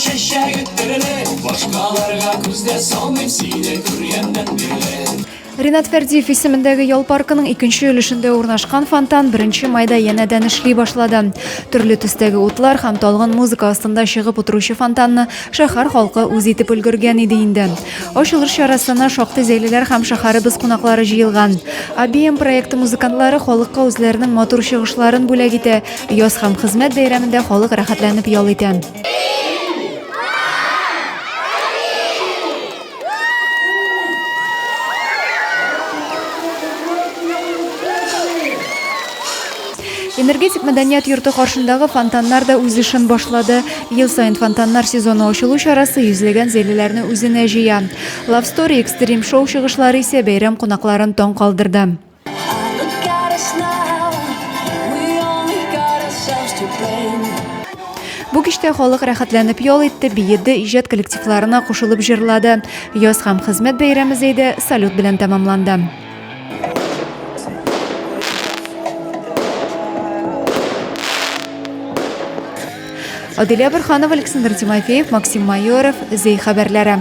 чәчәге төрле, Башкаларга күз дә салмыйм сине күргәннән бирле. Ринат Фәрдиев исемендәге ял паркының икенче өлешендә урнашкан фонтан 1 майда янәдән эшли башлады. Төрле төстәге утлар һәм талгын музыка астында чыгып утыручы фонтанны шәһәр халкы үз итеп өлгергән иде инде. Ачылыш чарасына шактый зәйлеләр һәм шәһәребез кунаклары җыелган. ABM проекты музыкантлары халыкка үзләренең матур чыгышларын бүләк итә. Яз һәм хезмәт бәйрәмендә халык рәхәтләнеп ял итә. Энергетик мәдәният йорты каршындагы фонтаннар да үз эшен башлады. Ел саен фонтаннар сезоны ачылу чарасы йөзләгән зәйлеләрне үзенә җыя. Love Story экстрим шоу чыгышлары исә бәйрәм кунакларын таң калдырды. Бу кичтә халык рәхәтләнеп ял итте, биеде, иҗат коллективларына кушылып җырлады. Яз һәм хезмәт бәйрәме Зәйдә салют белән тәмамланды. Адилә Борханова, Александр Тимофеев, Максим Майоров, Зәй хәбәрләре.